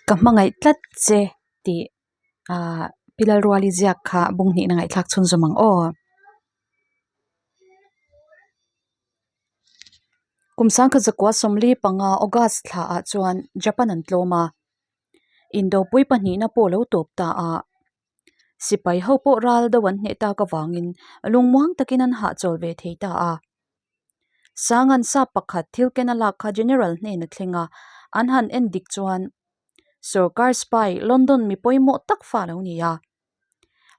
Ka hmangaih tlat che tih ah Pi Lalruali ziak kha bung hnihna ngaihthlak chhunzawm ang aw. Kum sangkhat zakua sawmli panga August thla ah chuan Japan an tlawm a, indopui pahnihna pawh lo tawp ta a, sipai ho pawh ral deuh an hneh tak avangin lungmuang takin an hahchawl ve thei ta a. Sangan sap pakhat thil ken a lak kha General hnen a thleng a, an han en dik chuan Sorkar spy London mi pawimawh tak fa a lo ni a,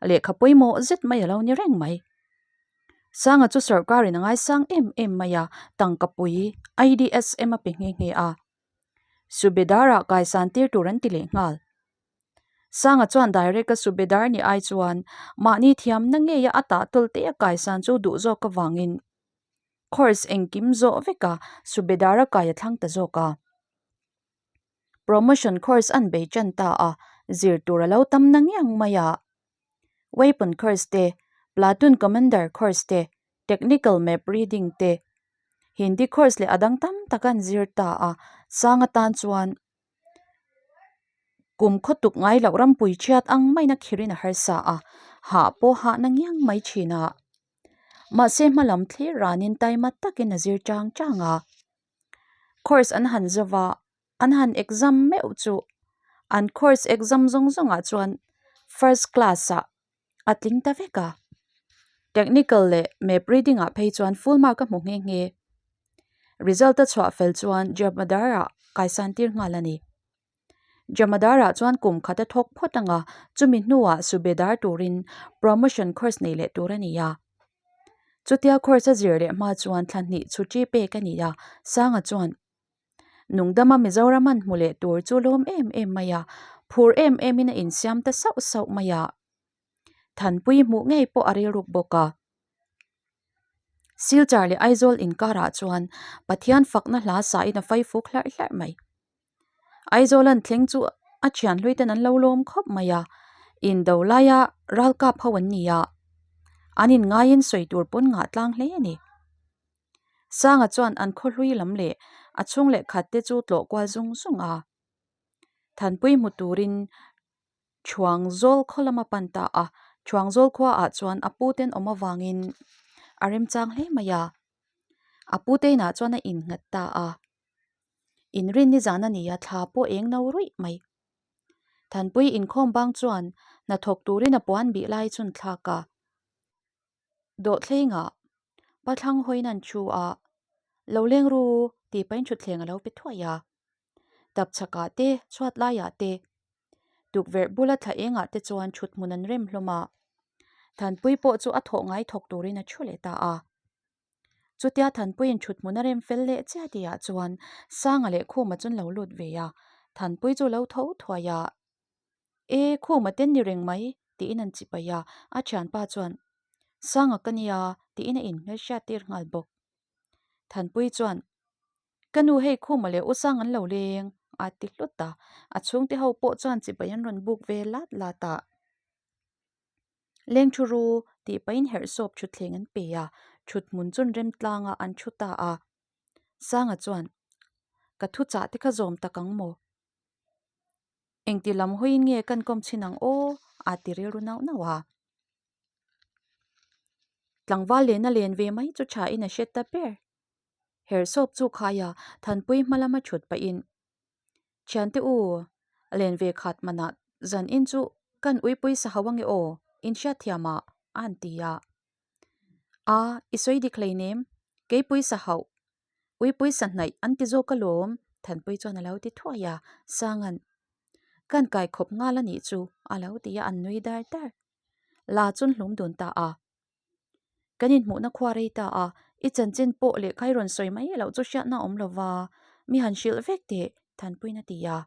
lehkha pawimawh zet mai a lo ni reng mai. Sanga chu sorkarin a ngaisang em em mai a, tangka pui IDSM a pe nghe nghe a, Subedar-ah kaisan tir tur an ti leh nghal. Sanga chuan direct a Subedar ni ai chuan mahni thiamna ngeia a tah tawlh te a kaisan chu duh zawk avangin course engkim zawh veka Subedar a kai a thlang ta zawk a. Promotion course an bei tan ta a, zir tur a lo tam na ngiang mai a. Weapon course te, Platoon Commander course te, Technical Map Reading te, Hindi course leh a dang tam tak an zir ta a, Sanga tan chuan Kum khawtuk ngai loh rampui chhiat ang maina khirin a harsa a, hah pawh hahna ngiang mai thin a. Mahse hmalam thlir ranin taima takin a zir chang chang a. Course an han zo va, an han exam meuh chu an course exam zawng zawngah chuan first class ah a tling ta vek a. Technical leh map reading ah phei chuan full mark a hmu nghe nghe. Result a chhuah fel chuan Jamadar ah kaisan tir nghal a ni. Jamadar ah chuan kum khat a thawk phawt ang a, chumi hnuah Subedar turin promotion course nei leh tur a ni a. Chutia course a zir leh hma chuan thla hnih chhuṭi pek a ni a, Sanga chuan Nungdama Mizoram an hmu leh tur chu lawm em em mai a, phur em emin a insiam ta sauh sauh mai a. Thanpui hmuh ngei pawh a rilruk bawk a. Silchar leh Aizawl inkarah chuan Pathian fakna hla sain a faifuk hlarh hlarh mai. Aizawl an thleng chu a thian hlui ten an lo lawm khawp mai a, indo laia ralkap ho an ni a, an inngaiin sawi tur pawn ngah tlang hle a ni. Sanga chuan an khaw hlui lam leh a chhung leh khat te chu tlawh kual zung zung a. Thanpui hmu turin Chhuangzawl khaw lam a pan ta a, Chhuangzawl khua ah chuan a pu ten awm avangin a remchang hle mai a, a pu te inah chuan a innghat ta a. Inrin nizan a ni a, thla pawh eng no ruih mai. Thanpui inkhawm bang chuan hnathawk turin a puan bih lai chhun thlak a. Dawhthlengah Pathlang hawiin an thu a, Lo leng ru tih pahin thutthleng a lo pe thuai a. Tapchhakah te, chhuat laiah te, tukverh bula thla engah te chuan thuthmun an rem hlawm a. Thanpui pawh chu a thawh ngai thawk turin a thu leh ta a. Chutia Thanpuiin thuthmun a rem fel leh chiah tihah chuan Sanga leh Khuma chu an lo lut ve a, Thanpui chu lo tho thuai a. E, Khuma ten ni reng mai, tiin an chipai a, a thianpa chuan, Sanga ka nia, tiin a inhmel hriat tir nghal bawk. Thanpui chuan, Ka nu hei Khuma leh U Sang an lo leng, a ti hlut a, a chhungte ho pawh chuan chipai an rawn buk ve lat lat a. Leng thu ru, tih pahin herhsawp thutthleng an pe a, thuthmun chun remtlangah an thu ta a. Sanga chuan, Ka thuchah te kha zawm tak ang maw? Engti lam hawiin nge kan kawm chhin ang aw? a ti rilru nauh nauh a. Tlangval lena len ve mai chu tha in a hre ta ber. Herhsawp chu khai a, Thanpui hma lama thut pahin, Thiante u, len ve khat manah zan in chu kan uipui sa ho ange aw, in hriatthiam ah, a han ti a. A, i sawi dik hleinem, keipui sa hauh Uipui sa hnaih an ti zawk alawm, Thanpui chuan a lo ti thuai a, Sanga'n, Kan kai khawp nghal a nih chu, a lo ti a, an nui dar dar. La chun hlum dun ta a. Kan inhmuhna khua rei ta a, i chanchin pawh lehkha i rawn sawi mai loh chu hriatna a awm lo va, mi han hrilh vek teh, Thanpuiin a ti a.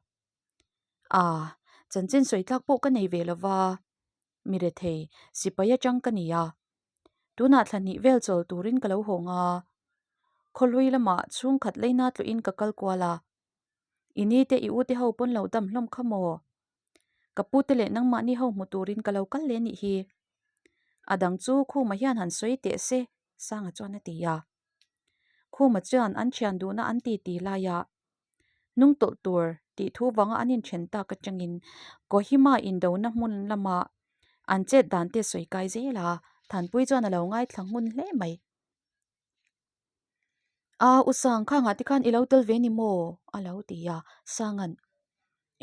A, chanchin sawi tlak pawh ka nei ve lo va. Mi rethei, sipai atang ka ni a. Tunah thla hnih vel chawl turin ka lo hawng a. Khawhlui lamah chhungkhat leina tluin ka kal kual a. I ni te i u te ho pawn lo dam hlawm kha maw? Ka pu te leh nangmahni ho hmu turin ka lo kal leh nih hi. A dang chu Khuma hian han sawi teh se, Sanga chuan a ti a. Khuma chuan an thian duhna an ti ti lai a, hnung tawlh tur tih. tih thu vanga an inthen tak atangin Kohima indona hmun lama an chet dan te sawi kai zel a, Thanpui chuan a lo ngaithla ngun hle mai. A, U Sang, khangah te khan i lo tel ve ni maw? a lo ti a, Sanga'n,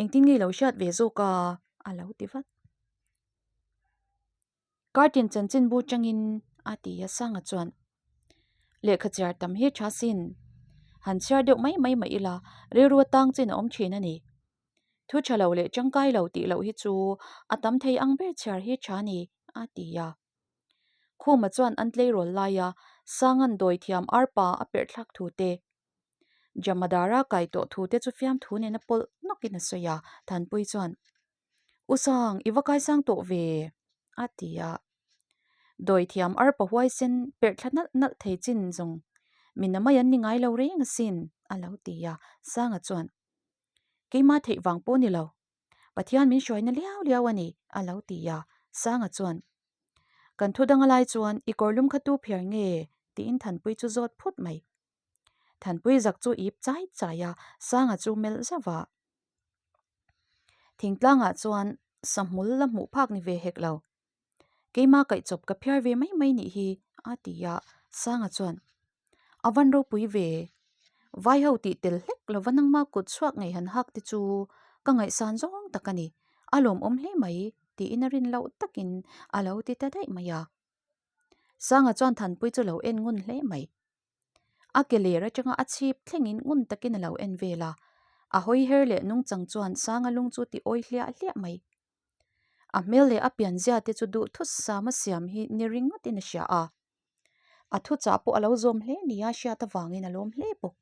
Engtin nge i lo hriat ve zawk a? a lo ti vat. Kartin chanchinbu tangin a ti a Sanga chuan, Lehkha chhiar tam hi tha sin. Han chhiar deuh mai mai mah ila rilru atang chin a awm thin a ni. Thu tha lo leh tangkai lo tih loh hi chu a tam thei ang ber chhiar hi tha ni, a ti a. Khuma chuan an tleirawl laia Sanga'n dawithiam arpa a perh thlak thu te, Jamadara kai tawh thu te chu fiamthu nena pawlh nawkin a sawi a, Thanpui chuan, U Sang, i va kaisang tawh ve, a ti a. Dawithiam arpa huaisen perh thla nalh nalh thei chin zawng min a mai an ni ngai lo reng asin, a lo ti a. Sanga chuan, Keimah theih vang pawh ni lo, Pathian min hruaina liau liau a ni, a lo ti a. Sanga chuan, Kan thu dang a lai chuan i kawrlum kha tu phiar nge? tiin Thanpui chu zawt phut mai. Thanpui zak chu ip chai chai a, Sanga chu melh zauh a. Thingtlangah chuan sahmul la hmuh phak ni ve hek lo. Keimah kaihchawp ka phiar ve mai mai nih hi, a ti a, Sanga chuan, A van ropui ve, vai ho tih tel hlek lova nangma kut chhuak ngei han hak te chu ka ngaihsan zawng tak a ni, a lawmawm hle mai, tiin a rin loh takin a lo ti ta daih mai a. Sanga chuan Thanpui chu lo en ngun hle mai. A ke ler atanga a chhip thlengin ngun takin a lo en vel a, a hawi her leh nungchang chuan Sanga lung chu ti awi hliah hliah mai. A hmel leh a pianzia te chu duhthusam a siam hi ni ringawtin a hria a, a thuchah pawh a lo zawm hle nia hriat avangin a lawm hle bawk.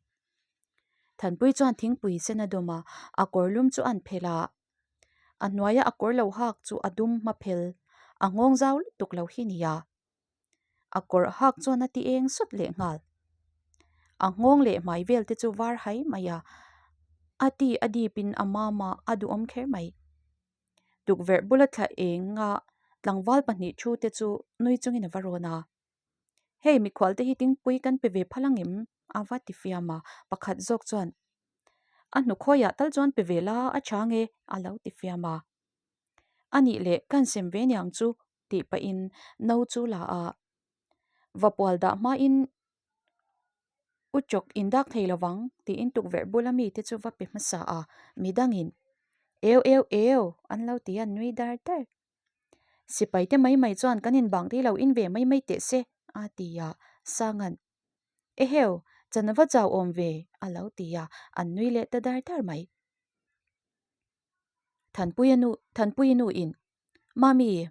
Thanpui chuan thingpui sen a dawm a, a kawr lum chu an phelh a, a hnuaia a kawr lo hak chu a dum hma phel, a nghawng zau lutuk lo hi nia. A kawr hak chuan a ti eng sawt leh nghal. A nghawng leh hmai vel te chu var hai mai a, a ti a dip in a mam a, a duhawm kher mai. Tukverh bula thla eng a tlangval pahnih thu te chu nui chungin a va rawn a. Hei mikhual te hi tingpui kan pe ve phal angem? a va ti fiam a, pakhat zawk chuan a hnukhawiah tal chuan pe ve la a tha nge a lo ti fiam a. A nih leh kan sem ve niang chu tih pahin no chu la a, Vapual dah hmain u chawk in dak thei lovang tiin tukverh bula mite chu va pe hmasa a, midangin Eu eu eu an lo ti a nui dar dar. Sipai te mai mai chuan kan inbang te lo in ve mai mai teh se a ti a, Sanga'n Eheu, chan va chau awm ve a lo ti a, an nui leh ta dar dar mai. Thanpuia nu Thanpuii nu in Mami,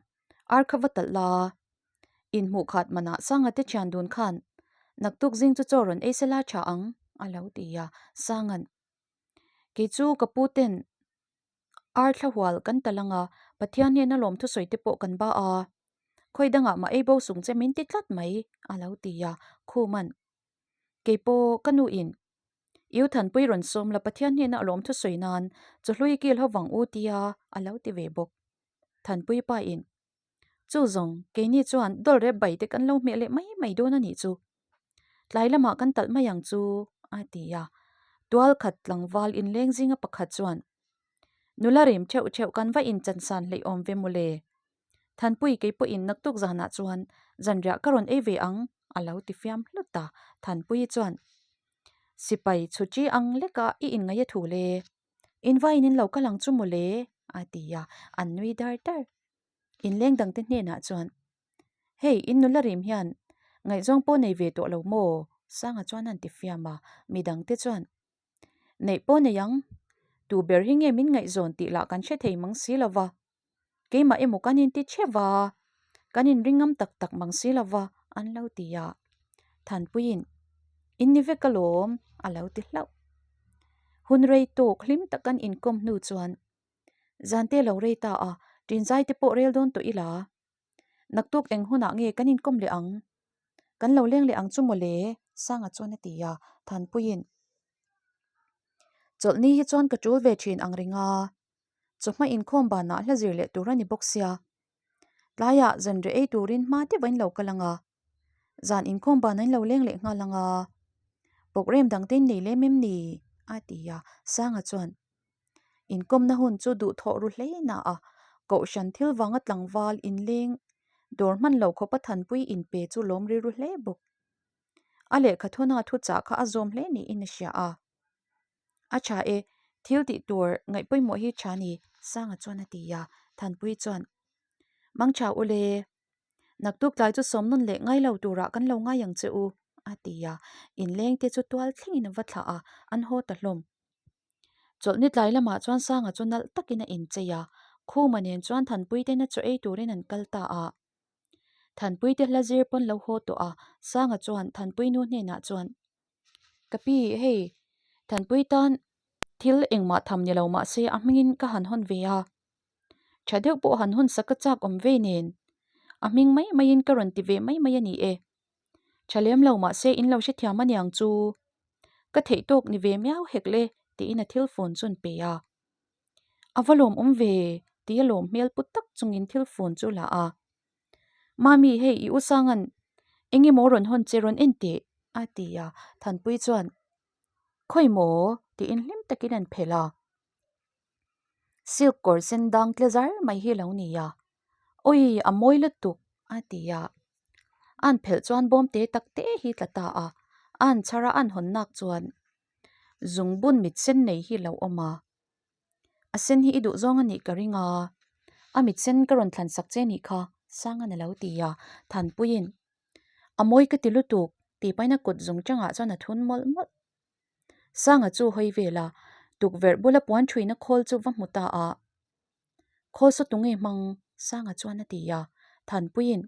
ar kha va talh la, inhmuh khat manah Sanga te thian dun khan naktuk zing chu chaw rawn ei se la tha ang a lo ti a, Sanga'n Kei chu ka pu ten ar thla hual kan talh ang a, Pathian hnena lawm thusawi te pawh kan ba a, khawi dangah mah ei bo sung che min ti tlat mai a lo ti a, Khuma'n Kei pawh ka nu in U Thanpui rawn sawm la Pathian hnena a lawm thusawi nan chawhlui kil ho vang u tia a lo ti ve bawk. Thanpui pa in Chu zawng keini chuan dawlh rep bai te kan lo hmeh leh mai mai dawn a nih chu. Tlai lamah kan talh mai ang chu a ti a. Tual khat tlangval inleng zinga pakhat chuan Nula rim theuh theuh kan va inchansan hleih awm ve mawle. Thanpui kei pawhin naktuk zanah chuan zanriah ka rawn ei ve ang a lo ti fiam hlut a, Thanpuii chuan Sipai chhuchi ang leka i inngaih a thu le, invaiin in lo kal ang chu maw le a ti a, an nui dar dar. Inleng dangte hnenah chuan Hei in nula rim hian ngaihzawng pawh nei ve tawh lo maw? Sanga chuan an ti fiam a, midangte chuan Neih pawh nei ang, tu ber hi nge min ngaihzawn tih lah kan hre thei mang si lo va. Keimah emaw kan inti chhe va, kan inring ngam tak tak mang si lo va, an lo ti a. Thanpuiin, In ni vek alawm, a lo ti hlauh. Hun rei tawk hlim tak kan inkawm hnu chuan Zante lo rei ta a, ṭinzai te pawh rel dawn tawh ila. Naktuk eng hunah nge kan inkawm leh ang? Kan lo leng leh ang chu maw le? Sanga chuan a ti a, Thanpuiin, Chawlhni hi chuan ka ṭul ve ṭhin ang ring a. Chawhma inkhawm banah hla zir leh tur a ni bawk sia. Tlaiah zanriah ei turin hma deuh a in lo kal ang a, zan inkhawm banah in lo leng leh nghal ang a, programme dang te in nei lem em ni? a ti a, Sanga chuan, Inkawmna hun chu duhthawh ru hle na a, Kohhran thil vanga tlangval inleng dawr hman lo khawpa Thanpui inpe chu lawm rilru hle bawk. A lehkha thuna thuchah kha a zawm hle niin a hria a. A tha e, thil tih tur ngaih pawimawh hi tha ni, Sanga chuan a ti a, Thanpui chuan, Mangtha ule, naktuk tlai chu sawmnawn leh ngai lo turah kan lo ngai ang che u, a ti a, inleng te chu tual thlengin a va thlah a, an haw ta hlawm. Chawlhni tlai lamah chuan Sanga chu nalh takin a inchei a, Khuma nen chuan Thanpui tena chaw ei turin an kal ta a. Thanpui te hla zir pawn lo haw tawh a, Sanga chuan Thanpui nu hnenah chuan, Ka pi, hei, Thanpui tan thil engmah tham ni lo mah se a hmingin ka han hawn ve a. Tha deuh pawh han hawn sak ka chak awm ve nen. A hming mai maiin ka rawn ti ve mai mai a ni e. Tha lem lo mah se in lo hrethiam aniang chu. Ka theih tawk ni ve miau hek le tiin a thil phone chu an pe a. A va lawm awm ve tia lawm hmel pu tak chungin thil phone chu la a. Mami hei i u Sanga'n eng emaw rawn hawn che rawn en teh a ti a, Thanpui chuan Khawi maw tiin hlim takin an phelh a. Silk kawr sen dang tle zar mai hi a lo ni a, Awi a mawi lutuk a ti a. An phelh chuan bawm te tak te hi tla ta a, an chhar a an hawn nak chuan zungbun mit sen nei hi lo awm a. A sen hi i duh zawng a nih ka ring a, a mit sen ka rawn thlan sak che nih kha Sanga'n a lo ti a, Thanpuiin a mawi ka ti lutuk tih pahin a kut zung changah chuan a thun mawlh mawlh. Sanga chu hawi vel a, tukverh bula puan thuina khawl chu va hmu ta a. Khawl saw tunge hmang? Sanga chuan a ti a, Thanpuiin,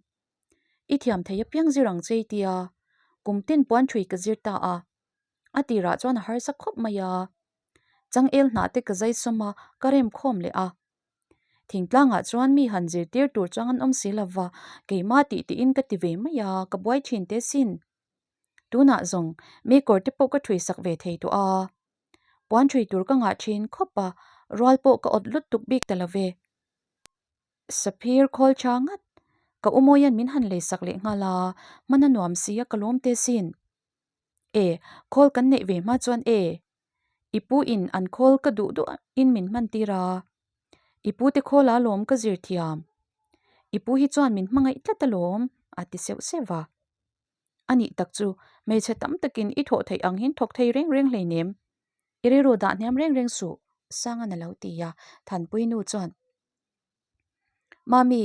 I thiam thei apiang zir ang che i tia, kum tin puan thui ka zir ta a. A tirah chuan a harsa khawp mai a. Changel hnah te ka zai sawm a, ka rem khawm leh a. Thingtlangah chuan mi han zirtir tur chuang an awm si lo va, keimah tih tiin ka ti ve mai a, ka buai thin te sin. Tunah zawng mi kawr te pawh ka thui sak ve thei tawh a. Puan thui tur ka ngah thin khawp a, rual pawh ka awt lut tuk bik ta lo ve. Saphir khawl tha ngat, ka u Mawia'n min han lei sak leh nghal a, hman a nuam si a ka lawm te sin. E, khawl kan neih ve hma chuan e, i pu in an khawl ka duh duh in min hman tir a, i pu te khawl a lawm ka zir thiam. I pu hi chuan min hmangaih tlat alawm, a ti seuh seuh a. A nih tak chu, hmeichhe tam takin i thawh theih ang hian thawk thei reng reng hleinem. I rilru dah hniam reng reng suh, Sanga'n a lo ti a, Thanpui nu chuan, Mami,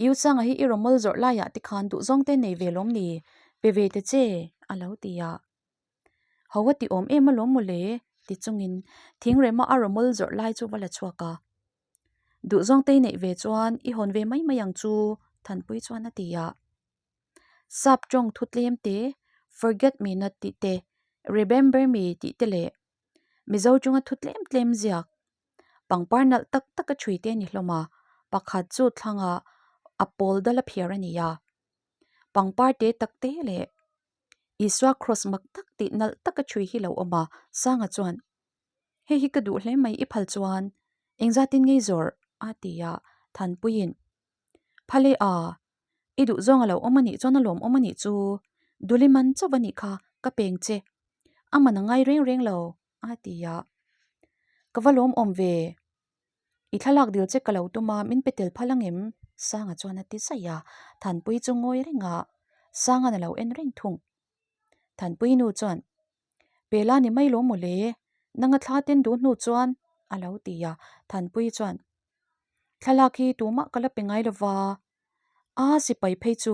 i u Sanga hi i rawmawl zawrh laiah te khan duhzawng te nei ve lawm ni? Pe ve te che, a lo ti a. Ho a ti awm em alawm mawle, ti chungin thingrema a rawmawl zawrh lai chu va la chhuak a. Duhzawng te i neih ve chuan i hawn ve mai mai ang chu, Thanpui chuan a ti a. Sap tawng thu tlem te, Forget me not tih te, Remember me tih te leh Mizo chunga thu tlem tlem ziak pangpar nalh tak tak a chhui te a ni hlawm a, pakhat chu thlangah a pawl dal a phiar a ni a. Pangpar te tak te leh Isua cross mak tak tih nalh tak a chhui hi lo awm a, Sanga chuan, Hei hi ka duh hle mai i phal chuan engzatin ngei zawrh? a ti a, Thanpuiin, Phale a, I duh zawng a lo awm a nih chuan a lawm awm a nih chu. Duli man chauh a nih kha, ka peng che. A man a ngai reng reng lo, a ti a. Ka va lawm awm ve. I thlalak dil che ka lo tum a, min pe tel phal ang em? Sanga chuan a ti zaih a. Thanpui chu ngawi reng a, Sanga'n a lo en reng thung. Thanpui nu chuan, Pela ni mai lawm mawle, nanga thla ten duh hnu chuan, a lo ti a. Thanpui chuan, Thlalak hi tumah ka la pe ngai lo va, a sipai phei chu.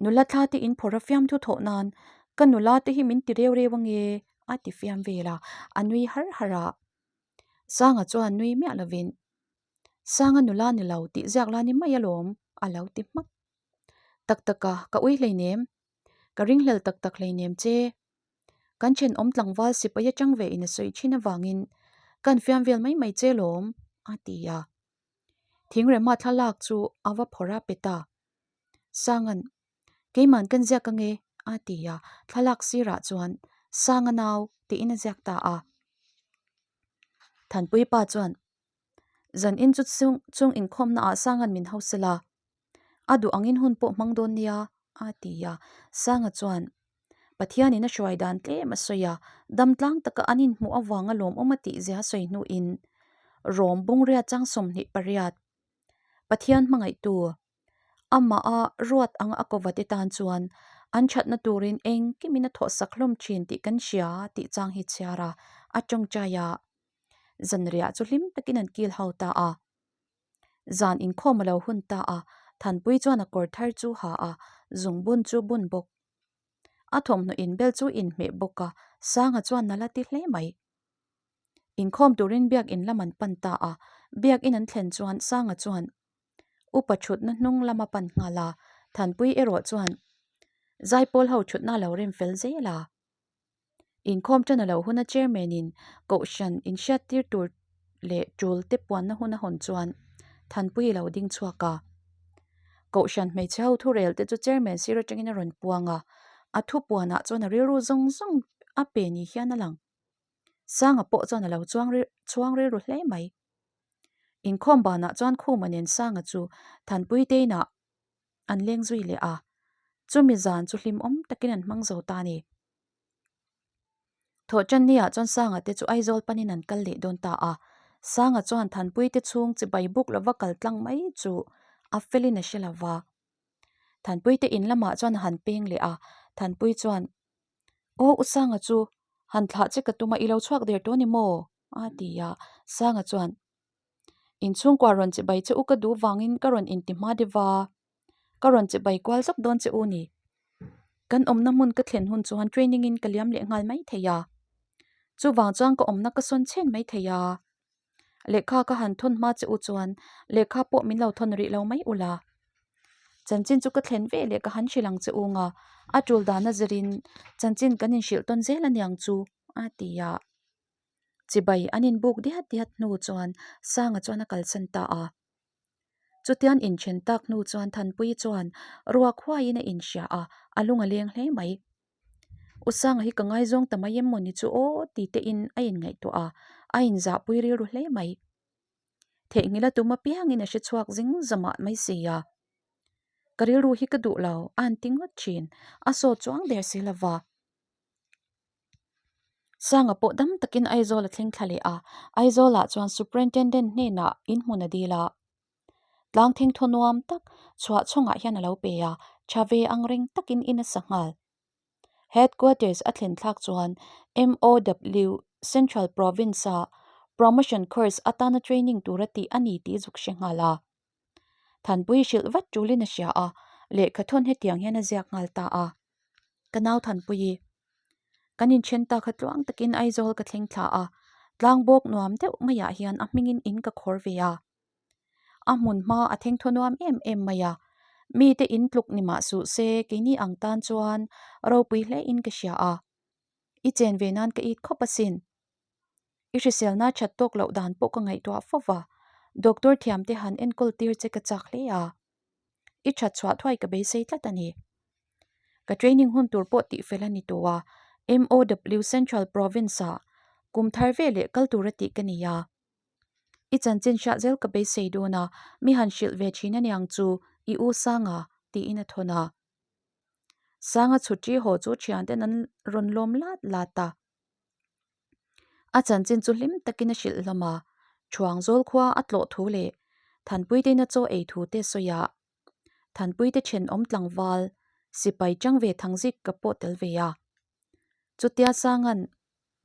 Nula thla te in phawrh a fiamthu thawh nan ka nula te hi min ti reu reu ange a ti fiam vel a, a nui har har a. Sanga chuan nui miah lovin, Sanga nula ni lo tih ziak la ni mai alawm a lo ti hmak. Tak tak a, ka ui hleinem. Ka ringhlel tak tak hleinem che. Kan thenawm tlangval sipai atang ve in a sawi thin avangin kan fiam vel mai mai che lawm, a ti a. Thingrema thlalak chu a va phawrh a pe ta. Sanga'n, Keiman kan ziak ange, a ti a, thlalak sirah chuan, Sanga nau, tiin a ziak ta a. Thanpui pa chuan, Zan in chu chung inkhawmna ah Sanga'n min hausa la, a duh angin hun pawh hmang dawn nia, a ti a. Sanga chuan. Pathianin a hruai dan tlem a sawi a, damtlang taka an inhmuh avanga lawmawm a tihzia a sawi hnuin Rom Bungria chang 28 Pathian hmangaihtu Amaha ruat anga a kova te tan chuan an thatna turin engkimin a thawhsak hlawm thin tih kan hria tih chang hi chhiar a, a tawngtai a. Zanriah chu hlim takin an kil ho ta a. Zan inkhawm a lo hun ta a, Thanpui chuan a kawr thar chu ha a, zungbun chu bun bawk. A thawmhnaw inbel chu inhmeh bawk a, Sanga chuan nala ti hle mai. Inkhawm turin biakin lam an pan ta a, biakin an thlen chuan Sanga chuan Upa thutna hnung lam a pan nghal a, Thanpui erawh chuan Zaipawl ho thutna a lo rem fel zel a. Inkhawm tan a lo hun a Chairman in Kohhran inhriattir tur leh tul te puanna hun a hawn chuan Thanpui a lo ding chhuak a. Kohhran hmeichhe ho thurel te chu Chairman sir atangin a rawn puang a, a thu puanah chuan a rilru zawng zawng a pe ni hian a lang. Sanga pawh chuan a lo chuang chhuang rilru hle mai. Inkhawm banah chuan Khuma nen Sanga chu Thanpui te inah an leng zui leh a, chumi zan chu hlimawm takin an hmang zo ta a ni. Thawhṭanniah chuan Sanga te chu Aizawl panin an kal leh dawn ta a, Sanga chuan Thanpui te chhung chibai buk lova kal tlang mai chu a felin a hre lo va. Thanpui te in lamah chuan a han peng leh a, Thanpui chuan, Aw U Sanga chu, han thlah che ka tum a, i lo chhuak der tawh a ni maw? a ti a, Sanga chuan, Inchhungkua rawn chibai che u ka duh vangin ka rawn inti hma deuh a, ka rawn chibai kual zawk dawn che u ni. Kan awmna hmun ka thlen hun chuan training in ka liam leh nghal mai thei a, chuvang chuan ka awmna ka sawn chhen mai thei a. Lehkha ka han thawn hma che u chuan lehkha pawh min lo thawn rih lo mai ula. Chanchin chu ka thlen ve leh ka han hrilh ang che u nga, a tul dana zirin chanchin kan inhrilh tawn zel aniang chu a ti a. Chibai an inbuk diat diat hnu chuan Sanga chuan a kalsan ta a. Chutian inthen tak hnu chuan Thanpuii chuan ruak huaiin a inhria a, a lung a leng hle mai. U Sanga hi ka ngaizawng ta mai em maw ni chu aw ti te in a inngaihtuah a, a inzahpui rilru hle mai. Theihnghilh a tum apiangin a hre chhuak zing zamah mai si a. Ka rilru hi ka duh lo a han ti ngawt thin, a sawt chuang der si lo va. Sanga pawh dam takin Aizawl a thleng thla leh a, Aizawlah chuan Superintendent hnenah inhmun a dil a. Tlang thengthaw nuam tak chhuah chhawngah hian a lo pe a, tha ve ang reng takin in a sa nghal. Headquarters a thlen thlak chuan MOW Central Province-a Promotion Course atana training tura tih a ni tih zuk hre nghal a. Thanpui hrilh vat tulin a hria a, lehkha thawn hetiang hian a ziak nghal ta a. Ka nau Thanpuii, kan inthen ta kha tluang takin Aizawl ka thleng thla a, tlang bawk nuam deuh maiah hian a hmingin in ka khawr ve a. A hmun hma a thengthaw nuam em em mai a, mite in tluk ni mah suh se keini ang tan chuan ropui hle in ka hria a, i chen ve nan ka it khawp asin. I hriselna that tawk loh dan pawh ka ngaihtuah fo va, doctor thiam te han enkawl tir che ka chak hle a, i that chhuah thuai ka beisei tlat a ni. Ka training hun tur pawh tihfel a ni tawh a, MOW Central Province-ah kum thar veleh kal tura tih ka ni a. I chanchin hriat zel ka beisei dawn a, mi han hrilh ve thin aniang chu i u Sanga tiin a thawn a. Sanga chhutri haw chu thianten an rawn lawm lat lat a. A chanchin chu hlim takin a hrilh hlawm a, Thuangzawl khua a tlawh thu leh Thanpuiteina chaw ei thu te sawi a. Thanpuite thenawm tlangval sipai chang ve Thangzik ka pawh tel ve a. Chutia Sanga'n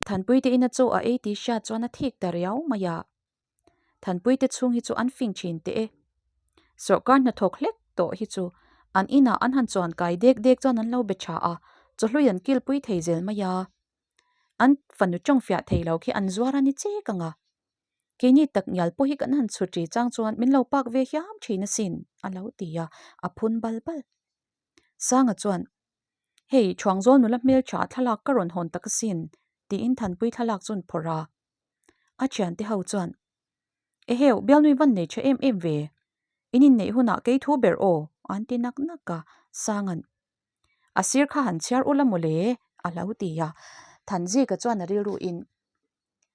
Thanpuite ina chaw a ei tih hriat chuan a thik ta riau mai a. Thanpuite chhung hi chu an fing thin teh e. Sawrkar hnathawk hlek tawh hi chu an inah an han chuan kai dek dek chuan an lo be tha a, chawhlui an kilpui thei zel mai a. An fanu tawng fiah thei lo khi an zuar a ni chek ang a. Keini tak ngial pawh hi kan han chhut ri chang chuan min lo pak ve hiam thin asin, a lo ti a, a phun bal bal. Sanga chuan, Hei, Thuangzawl nula hmeltha thlalak ka rawn hawn tak asin, tiin Thanpui thlalak chu an phawrh a. A thiante ho chuan, Eheu, bialnui van nei tha em em ve. In inneih hunah kei thu ber aw, an ti nak nak a, Sanga'n, A sir kha han chhiar ula mawle, a lo ti a. Thanzika chuan a rilruin,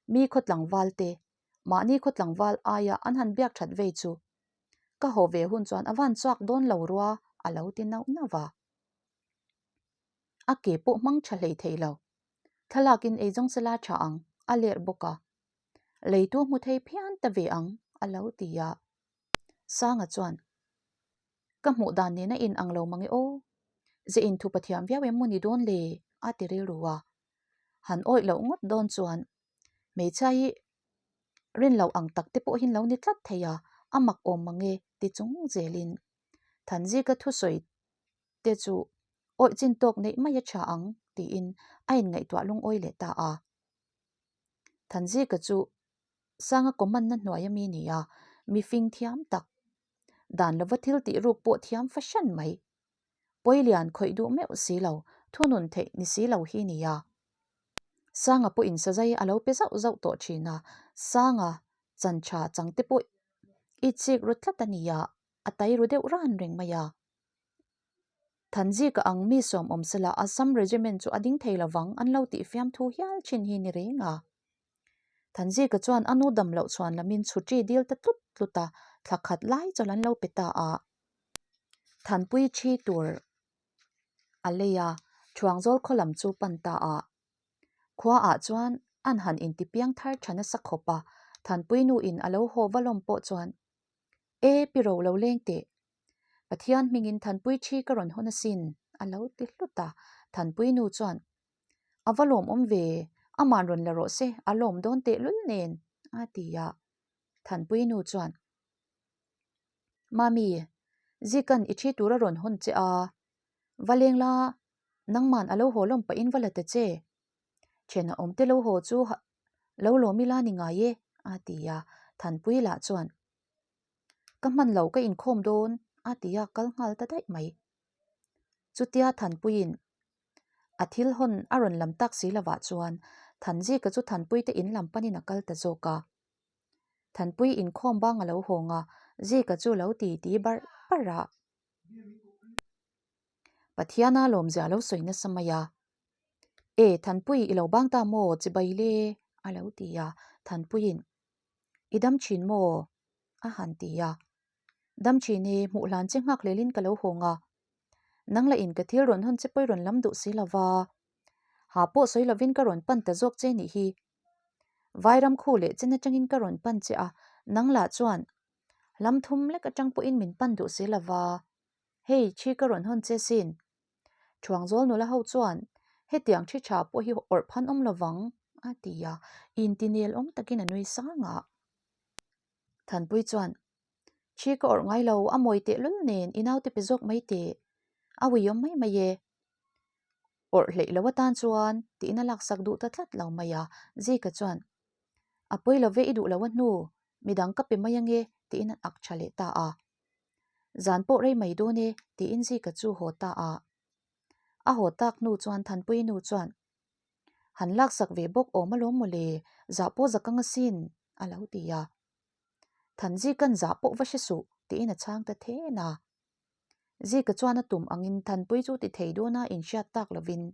Mi khaw tlangval te, mahni khaw tlangval aia an han biak that vei chu ka haw ve hun chuan a van chhuak dawn lo rua, a lo ti nauh nauh a. A ke pawh hmang tha hlei thei lo. Thlalakin eizawng sela tha ang, a lerh bawk a. Leitu hmu thei phian ta ve ang, a lo ti a. Sanga chuan, Ka hmuh dan nen a in ang lo mang e aw. Ze in thupa thiam viau em maw ni dawn le? a ti rilru a. Han awih loh ngawt dawn chuan hmeichhia hi rin loh ang tak te pawhin lo ni tlat thei a, a mak awm mang e ti chung zelin Thanzika thusawi te chu awih chin tawk neih mai a tha ang tiin a inngaihtuah lungawi leh ta a. Thanzika chu Sanga command-na hnuaia mi ni a, mi fing thiam tak, dan lova thil tih ruk pawh thiam fahran mai. Pawilian khawih duh meuh si lo, thunun theih ni si lo hi ni a. Sanga pawhin sazai a lo pe zauh zauh tawh thin a, Sanga chan tha chang te pawh i chik ru tlat a nia, a tai ru deuh ran reng mai a. Thanzika ang mi sawm awm sela Assam Regiment chu a ding thei lovang an lo tih fiamthu hial thin hi ni reng a. Thanzika chuan a nu dam loh chhuan lamin chhuṭi dil ta tlut tlut a, thla khat lai chawlh an lo pe ta a. Thanpui ṭhi tur a lei a, Thuangzawl khaw lam chu pan ta a. Khua ah chuan an han inti piang thar tha nasa khawp a, Thanpui nu in a lo haw va lawm pawh chuan, E pi ro lo leng teh, Pathian hmingin Thanpui ṭhi ka rawn hawn asin, a lo ti hlut a. Thanpui nu chuan, A va lawmawm ve, aman rawn la rawh se, a lawm dawn tehlul nen, a ti a. Thanpui nu chuan, Mami, Zikan i ṭhi tur a rawn hawn che a, va leng la, nangman a lo haw lawm pahin va la ta che. Ṭhian a awm te lo haw chu lo lawm ila ni ngai e, a ti a. Thanpui lah chuan, Ka hman lo, ka inkhawm dawn, a ti a, kal nghal ta daih mai. Chutia Thanpuiin a thil hawn a rawn lam tak si lovah chuan Thanzika chu Thanpuite in lam panin a kal ta zawk a. Thanpui inkhawm bang a lo hawng a, Zika chu lo ti ti barh barh a. Pathiana lawmzia a lo sawi nasa mai a, E Thanpui i lo bang ta maw chibai le? a lo ti a, Thanpuiin I dam thin maw? a han ti a. Dam thin i, hmuh hlan che nghak lelin ka lo hawng a. Nang lah in ka thil rawn hawn che pawi rawn lam duh si lo va. Ha pawh sawi lovin ka rawn pan ta zawk che nih hi. Vairam khu leh chen atangin ka rawn pan che a, nang lah chuan lam thum lek atang pawhin min pan duh si lo va. Hei, thi ka rawn hawn che sin. Thuangzawl nula ho chuan hetiang thi tha pawh hi awrh phan awm lovang, a ti a, intinel awm takin a nui sang a. Thanpui chuan, Thi ka awrh ngai lo, a mawi tehlul nen i naute pe zawk mai teh, a uiawm mai mai e. Awrh hleih lo atan chuan tiin a laksak duh ta tlat lo mai a, Zika chuan, A pawi lo ve i duh lo a hnu, midang ka pe mai ange tiin an ak tha leh ta a. Zan pawh rei mai dawn e tiin Zika chu haw ta a. A haw tak hnu chuan Thanpui nu chuan, Han laksak ve bawk awm alawm mawle, zah pawh za kang asin, a lo ti a. Thanzika'n zah pawh va hre suh tiin a chhang ta then a. Zika chuan a tum angin Thanpui chu ti thei dawna inhriat tak lovin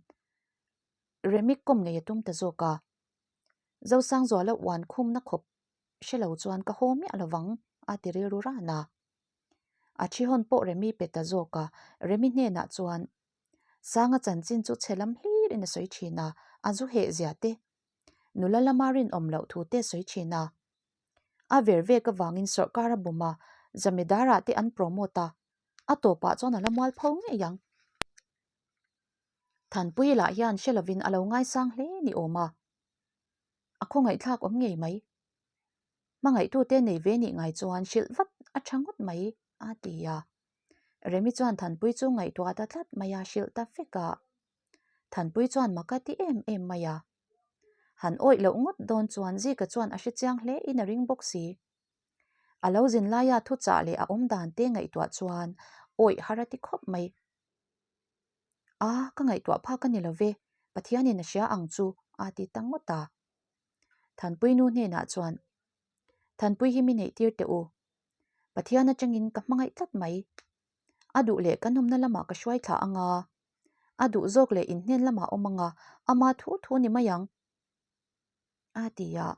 Remik kawm ngei a tum ta zawk a. Zosangzuala uan khumna khawp hre lo chuan ka haw miah lovang a ti rilru ran a. A thi hawn pawh Remi pe ta zawk a, Remi hnenah chuan Sanga chanchin chu chhe lam hlirin a sawi thin a, a zu heh zia te, nula lama rinawm loh thu te a sawi thin a. A ver vek avangin sawrkar a bum a, Zamedar-ah te an promote a, a tawpah chuan a la mual pho ngei ang. Thanpui lah hian hre lovin a lo ngaisang hle ni awm a, a khawngaihthlak awm ngei mai. Hmangaihtute nei ve nih ngai chuan hrilh vat a tha ngawt mai, a ti a. Remi chuan Thanpui chu ngaihtuah ta tlat mai a, hrilh ta vek a. Thanpui chuan mak a ti em em mai a. Han awih loh ngawt dawn chuan Zika chuan a hrechiang hle in a ring bawk si. A lo zin laia thuchah leh a awm dan te ngaihtuah chuan awih har a ti khawp mai. A, ka ngaihtuah phak a ni lo ve, Pathianin a hria ang chu, a ti ta ngawt a. Thanpui nu hnenah chuan, Thanpui hi mi neih tir teh u. Pathian atangin ka hmangaih tlat mai. A duh leh kan awmna lamah ka hruai thla ang a, a duh zawk leh inhnen lamah awm ang a, ama thu thu ni mai ang, a ti a.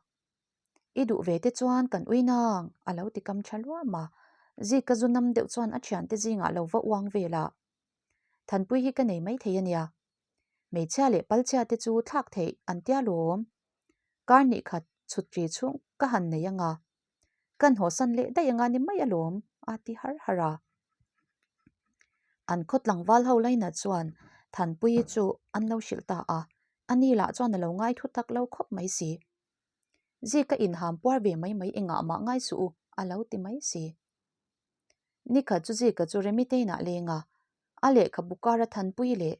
I duh ve te chuan kan ui nang, a lo ti kam tha luam a. Zika zu nam deuh chuan a thiante zingah lo va uang vel a. Thanpui hi ka nei mai thei a nia. Hmeichhia leh palchhia te chu thlak theih an tia lawm. Kar hnih khat chhut ri chhung ka han nei anga, kan hawsan leh daih anga ni mai alawm, a ti har har a. An khaw tlangval ho lainat chuan Thanpuii chu an lo hrilh ta a, ani lah chuan a lo ngai thu tak lo khawp mai si. Zika inham puar ve mai mai engah mah ngai suh u, a lo ti mai si. Nikhat chu Zika chu Remi teinah leng a, a lehkhabu kara Thanpuii leh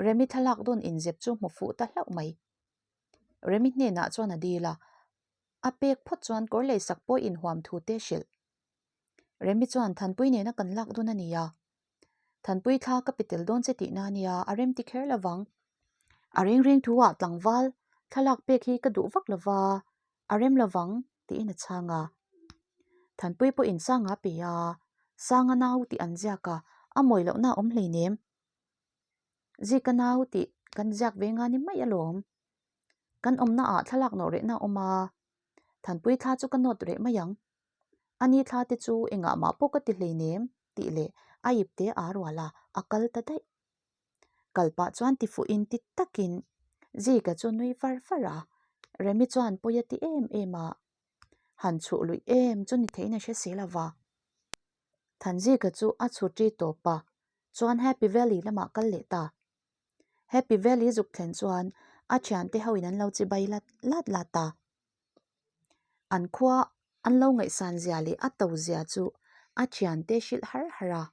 Remi thlalak dawn inzep chu hmu fuh ta hlauh mai. Remi hnenah chuan a dil a, a pek phawt chuan kawr leisak pawh inhuam thu te hrilh. Remi chuan Thanpui nena kan lak dawn a ni a, Thanpui thla ka pe tel dawn che tihna a nia, a rem ti kher lovang. A reng reng thu ah tlangval thlalak pek hi ka duh vak lova, a rem lovang tiin a chhang a. Thanpui pawhin Sanga pe a, Sanga nau tih an ziak a, a mawi lohna a awm hleinem. Zika nau tih kan ziak ve nga ni mai alawm. Kan awmna ah thlalak nawh rehna a awm a, Thanpui thla chu ka nawt reh mai ang. A ni thla te chu engah mah pawh ka ti hleinem tih leh a ip te aa rual a, a kal ta daih. Kal pah chuan ti fuhin ti takin Zika chu nui far far a, Remi chuan pawi a ti em em a, han chhuh luih em chu ni theihin a hre si lo va. Thanzika chu a chhu ṭi tawp a, chuan Happy Valley lamah kal leh ta. Happy Valley zuk thlen chuan a thiante hoin an lo chibai lat lat lat a. An khua an lo ngaihsan zia leh a to zia chu a thiante hrilh har har a.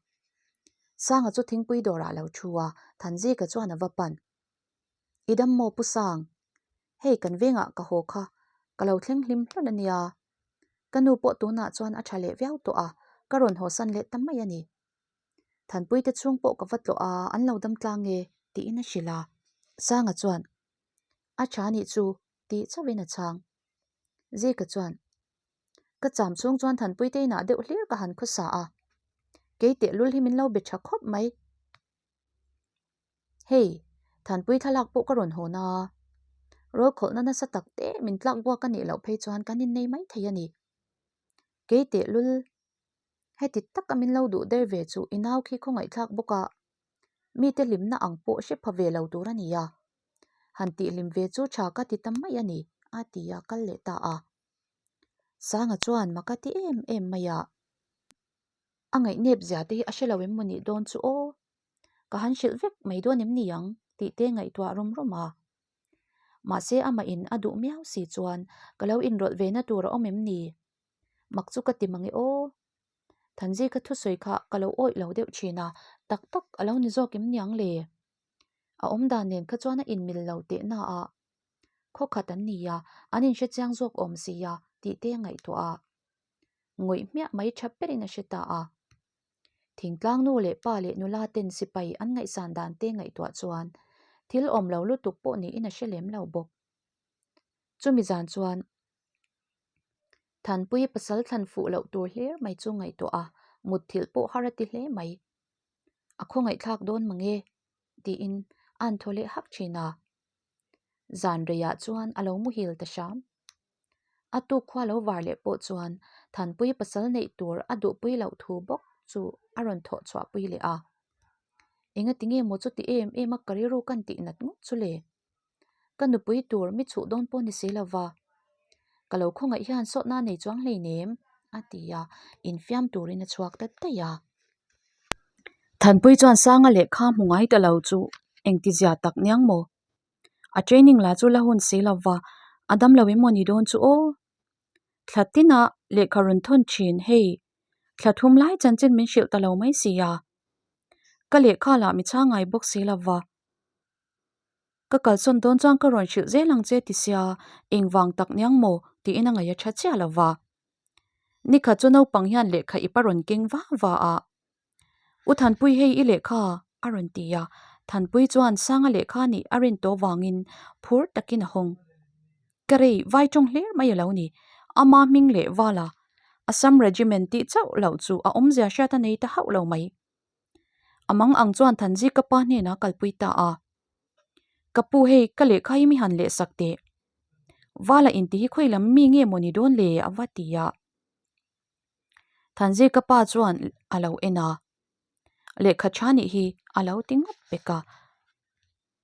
Sanga chu thingpui dawrah a lo thu a, Thanzika chuan a va pan. I dam maw Pu Sang? Hei kan vengah ka haw kha, ka lo thleng hlim hlawl a nia. Ka nu pawh tunah chuan a tha leh viau tawh a, ka rawn hawsan leh ta mai a ni. Thanpuite chhung pawh ka va tlawh a, an lo dam tlang e, tiin a hrilh a. Sanga chuan, A tha nih chu, tih chauhin a chhang. Zika chuan, Ka cham chhung chuan Thanpuite inah deuh hlir ka han khawsa a, kei tehlul hi min lo be tha khawp mai. Hei, Thanpui thlalak pawh ka rawn hawn a, rawlkhawlhna nasa tak te min tlak buak a nih loh phei chuan kan innei mai thei a ni. Kei tehlul heti taka min lo duh der ve chu i nau khi khawngaihthlak bawk a, mite hlimna ang pawh hre pha ve lo tur a ni a, han tihhlim ve chu tha ka ti ta mai a ni, a ti a kal leh ta a. Sanga chuan mak a ti em em mai a. A ngaihnep zia te hi a hre lo em maw nih dawn chu aw, ka han hrilh vek mai dawn em ni ang tih te ngaihtuah rum rum a. Mahse amah in a duh miau si chuan ka lo inrawlh ve na tur a awm em ni? Mak chu ka ti mange aw. Thanzi ka thusawi kha ka lo awih lo deuh thin a, tak tak a lo ni zawk em niang le? A awmdan nen kha chuan a inmil lo teh na a, khaw khat an ni a, an inhre chiang zawk awm si a tih te a ngaihtuah a. Ngawih hmiah mai tha berin a hre ta a. Thingtlang nu leh pa leh nula ten sipai an ngaihsan dan te ngaihtuah chuan thil awm lo lutuk pawh niin a hre lem lo bawk. Chumi zan chuan Thanpuii pasal thlan fuh loh tur hlir mai chu ngaihtuah a, mutthilh pawh har a ti hle mai. A khawngaihthlak dawn mange tiin a an thaw leh hak thin a. Zan reiah chuan a lo muhil ta hram. A tuk khua lo var leh pawh chuan Thanpuii pasal neih tur a duhpui loh thu bawk chu a rawn thawh chhuah pui leh a. Engati nge maw chuti em em a ka rilru kan tih nat ngawt chu le? Ka nupui tur mi chhuh dawn pawh ni si lo va. Ka lo khawngaih hian sawtna nei chuang hleinem a ti a, infiam turin a chhuak ta daih a. Thanpuii chuan Sanga lehkha hmu ngai ta lo chu engtizia tak niang maw? A training lah chu la hun si lo va, a dam lo em maw ni dawn chu aw. Thla tina lehkha rawn thawn thin hei, thla thum lai chanchin min hrilh ta lo mai si a. Ka lehkha lah mi chhang ngai bawk si lo va. Ka kalsawn dawn chuan ka rawn hrilh zel ang che ti sia, engvang tak niang maw tiin a ngaih a tha chiah lo va. Nikhat chu naupang hian lehkha ip a rawn keng va va a. U Thanpui hei i lehkha a rawn ti a, Thanpui chuan Sanga lehkha nih a rin tawh vangin phur takin a hawng. Ka rei vai tawng hler mai a lo ni, ama hming leh vala Assam Regiment tih chauh loh chu a awmzia hriat a nei ta hauh lo mai. A mang ang chuan Thanzi ka pa hnenah a kalpui ta a. Ka pu hei ka lehkha hi mi han lehsak teh. Vala inti hi khawi lam mi nge maw ni dawn le a va ti a. Thanzi ka pa chuan a lo en a, lehkha tha nih hi a lo ti ngawt pek a.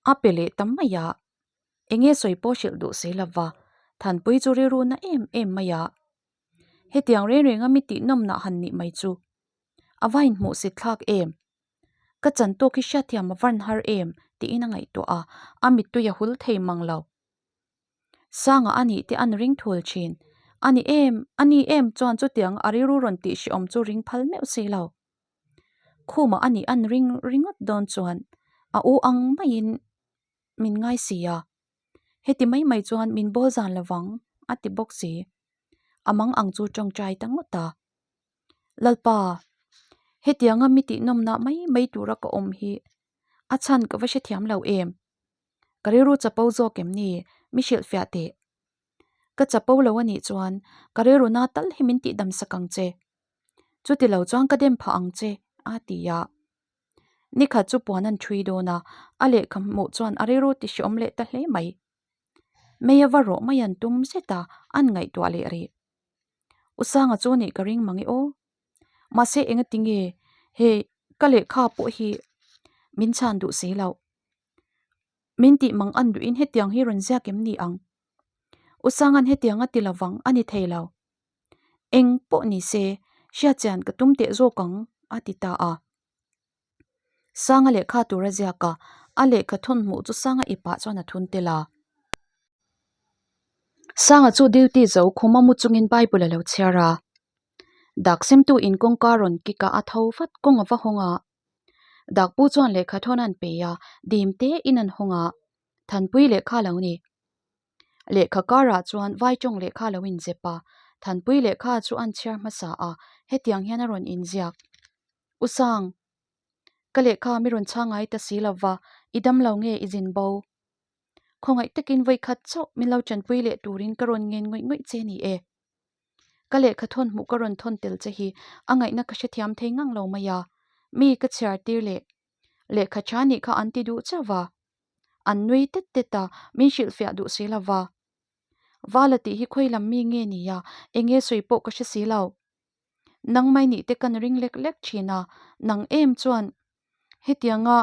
A pe leh ta mai a, enge sawi pawh hrilh duh si lova, Thanpui chu rilru na em em mai a. Hetiang reng renga mi tih nawmnah han nih mai chu a va inhmuhsit thlak em? Ka chan tawk hi hriatthiam a van har em? tiin a ngaihtuah a, a mittui a hul thei mang lo. Sanga a nih te an ring thul thin. A ni em, a ni em chuan chutiang a rilru rawn tih hrehawm chu ring phal meuh si lo. Khumah a nih an ring ringawt dawn chuan a u ang maiin min ngai si a, heti mai mai chuan min bawl zan lovang a ti bawk si. A mang ang chu tawngtai ta ngawt a. Lalpa, hetianga mi tihnawmnah mai mai tura ka awm hi a chhan ka va hrethiam lo em? Ka rilru chapo zawk em ni? Mi hrilhfiah teh. Ka chapo lo a nih chuan ka rilru na tal hi min tihdam sak ang che. Chuti lo chuan ka dem phah ang che, a ti a. Nikhat chu puan an ṭhui dawn a, a lehkha hmuh chuan a rilru ti hreawm leh ta hle mai. Mei a va rawh mai an tum zet a, an ngaihtuah leh rih. U Sanga chu nih ka ring mang e aw. Mahse engati nge hei ka lehkha pawh hi min chhan duh si loh. Min tih mang an duhin hetiang hi rawn ziak em ni ang? U Sanga'n hetiang a ti lovang a ni thei lo. Eng pawh ni se, hriatchian ka tum teh zawk ang, a ti ta a. Sanga lehkha tur a ziak a, a lehkha thawn hmuh chu Sanga ipah chuan a thun tel a. Sanga chu duty zo khuma mu chungin Bible a lo chhiar a. Dak semtu in kawngka rawn kik a, a tho vat kawng a va hawng a. Dakpu chuan lehkha thawn an pe a, dim te in an hawng a, Thanpui lehkha lo ni. Lehkha karah chuan Vaichawng lehkha lo inzep a, Thanpui lehkha chu an chhiar hmasa a, hetiang hian a rawn inziak. U Sang, ka lehkha mi rawn chhang ngai ta si lova, i dam lo nge i zin bo? Khawngaih takin vawikhat chauh min lo tanpui leh turin ka rawn ngen ngawih ngawih che ni e. Ka lehkha thawn hmuh ka rawn thawn tel che hi a ngaihna ka hrethiam thei ngang lo mai a, mi ka chhiar tir leh lehkha tha nih kha an ti duh chauh va. An nui tet tet a, min hrilhfiah duh si lo va. Vala tih hi khawi lam mi nge ni a, eng nge sawi pawh ka hre si lo. Nang mai nih te kan ring lek lek thin a, nang em chuan hetianga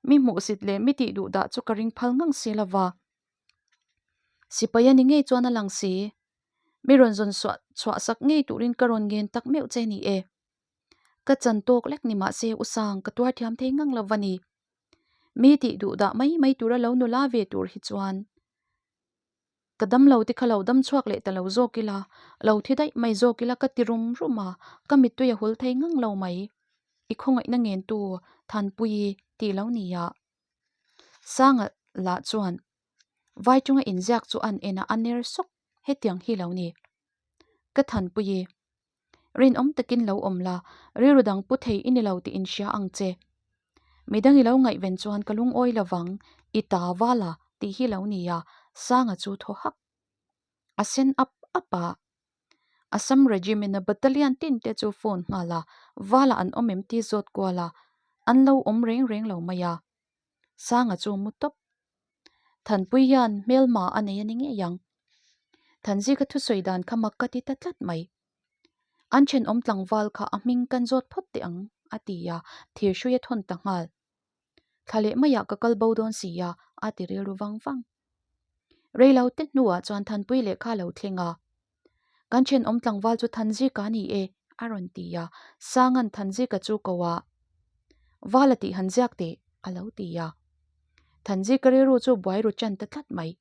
mi hmuhsit leh mi tih duh dah chu ka ring phal ngang si lo va. Sipai a ni ngei chuan a lang si. Mi rawn zawn suah chhuah sak ngei turin ka rawn ngen tak meuh che ni e. Ka chan tawk lek ni mahse u Sang ka tuar thiam thei ngang lo va ni. Mi tih duh dah mai mai tura lo nula ve tur hi chuan ka dam lo te kha lo dam chhuak leh ta lo zawk ila, lo thi daih mai zawk ila ka ti rum rum a, ka mittui a hul thei ngang lo mai. I khawngaihna ngentu Thanpuii tih lo ni a. Sanga lah chuan Vai chunga inziak chu an en a, a ner sawk hetiang hi lo ni. Ka Thanpuii, rinawm takin lo awm la, rilru dang pu thei i ni lo tih inhria ang che. Midang i lo ngaihven chuan ka lungawi lovang, i ta vala tih hi lo ni a, Sanga chu thaw hak. A sen ap ap a. Assam Regiment-a battalion tin te chu phone nghal a, vala an awm em ti zawt kual a, an lo awm reng reng lo mai a. Sanga chu mu tawp. Thanpui hian hmelma a nei a ni ngei ang. Thanzika thusawi dan kha mak ka ti ta tlat mai. An thenawm tlangval kha a hming kan zawt phawt teh ang, a ti a, thir hrui a thawn ta nghal. Thla leh maiah ka kal bo dawn si a, a ti rilru vang vang. Reilo te hnuah chuan Thanpui lehkha a lo thleng a. Kan thenawm tlangval chu Thanzika a ni e, a rawn ti a, Sanga'n Thanzika chu ko a, Vala tih han ziak teh, a lo ti a. Thanzika rilru chu buai ru chan ta tlat mai.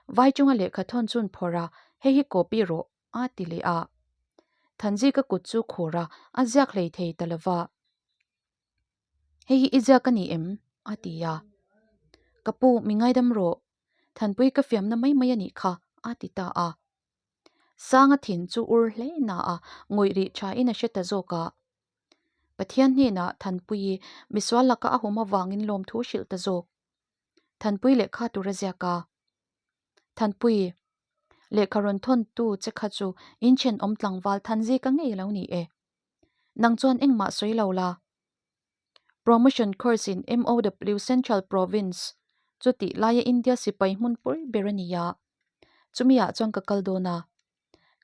Vai chunga lehkha thawn chun phawrh a, hei hi copy rawh, a ti leh a. Thanzika kut chu khur a, a ziak hlei thei ta lo va. Hei hi i ziak a ni em? a ti a. Ka pu, mi ngaidam rawh. Thanpui ka fiamna mai mai a nih kha, a ti ta a. Sanga thin chu ur hle na a, ngawih rih thain a hre ta zawk a. Pathian hnenah Thanpuii misual laka a hum avangin lawmthu hrilh ta zawk. Thanpui lehkha tur a ziak a. Thanpui, lehkha rawn thawntu che kha chu in thenawm tlangval Thanzika ngei a lo ni e. Nang chuan engmah sawi lo la. Promotion course in MOW Central Province chu tih laia India sipai hmun pui ber a ni a. Chumi ah chuan ka kal dawn a.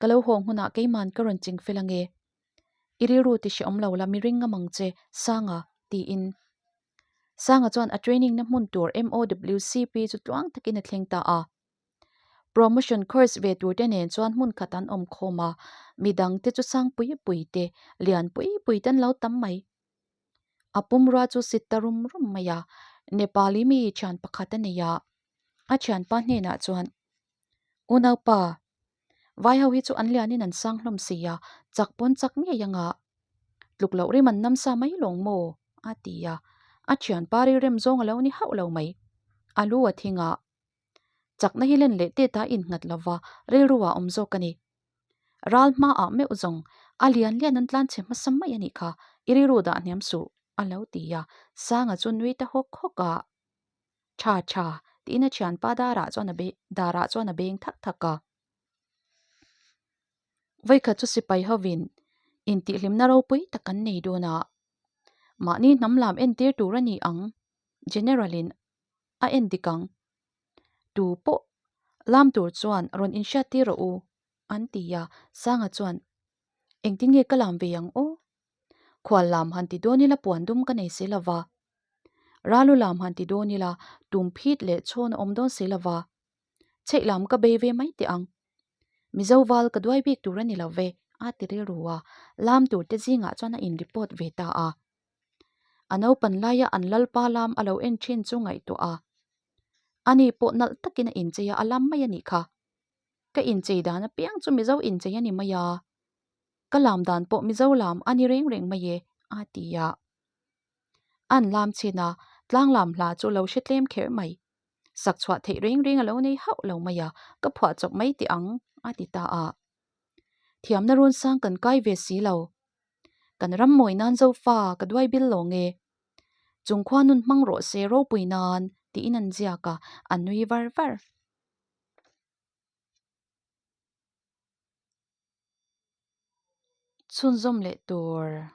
Ka lo haw hmunah keiman ka rawn ching fel ange. I rilru ti hreawm lo la mi ring ngam ang che, Sanga, tiin. Sanga chuan a training na hmun tur MOWCP chu tluang takin a thleng ta a. Promotion course ve tur te nen chuan hmun khat an awm khawm a, midang te chu sang pui pui te, lian pui pui te an lo tam mai. A pumrua chu sit ta rum rum mai a, Nepali mi thian pakhat a nei a, a thianpa hnenah chuan, Unaupa, vai ho hi chu an lianin an sang hlawm si a, chak pawn chak ngei anga tluk loh rim an nam sa mai lawng maw? a ti a, a thianpa rilrem zawng a lo ni hauh lo mai. A lu a thing a, Chakna hi len leh tet a innghat lova rilru ah awm zawk a ni. Ral hma ah meuh zawng a lian lian an tlan chhe hmasa mai a nih kha, i rilru dah hniam suh a lo ti a, Sanga chu nui ta hawk hawk a. Tha tha tiin a thianpa darah chuan a darah chuan a beng thak thak a. Vawikhat chu sipai hovin intihhlimna ropui tak an nei dawn a, mahni hnam lam entir tur a ni ang, General in a en dik ang. Tu pawh lam tur chuan rawn inhriat tir rawh u, an ti a, Sanga chuan, Engtin nge ka lam ve ang aw? Khual lam han ti dawn ila puan dum ka nei si lo va. Ralu lam han ti dawn ila tum phit leh chhawn a awm dawn si lo va. Chheih lam ka bei ve mai teh ang. Mizo val ka duai bik tur a ni lo ve, a ti rilru a, lam tur te zingah chuan a in report ve ta a. A naupan laia an lalpa lam a lo en thin chu ngaihtuah a, ani pawh nalh takin a inchei a, a lam mai a nih kha. Ka inchei dan apiang chu Mizo inchei a ni mai a, ka lam dan pawh Mizo lam a ni reng reng mai e, a ti a. An lam chin a, tlang lam hla chu lo hre tlem kher mai. Sak chhuah theih reng reng a lo nei hauh lo mai a, ka phuah chawp mai teh ang, a ti ta a. Thiamna run sang kan kai ve si lo. Kan ram mawi nan Zofa ka duai bil lo nge? Chung khua nun hmang rawh se ropui nan tiin an ziak a, a nui var var. Chhunzawm leh tur.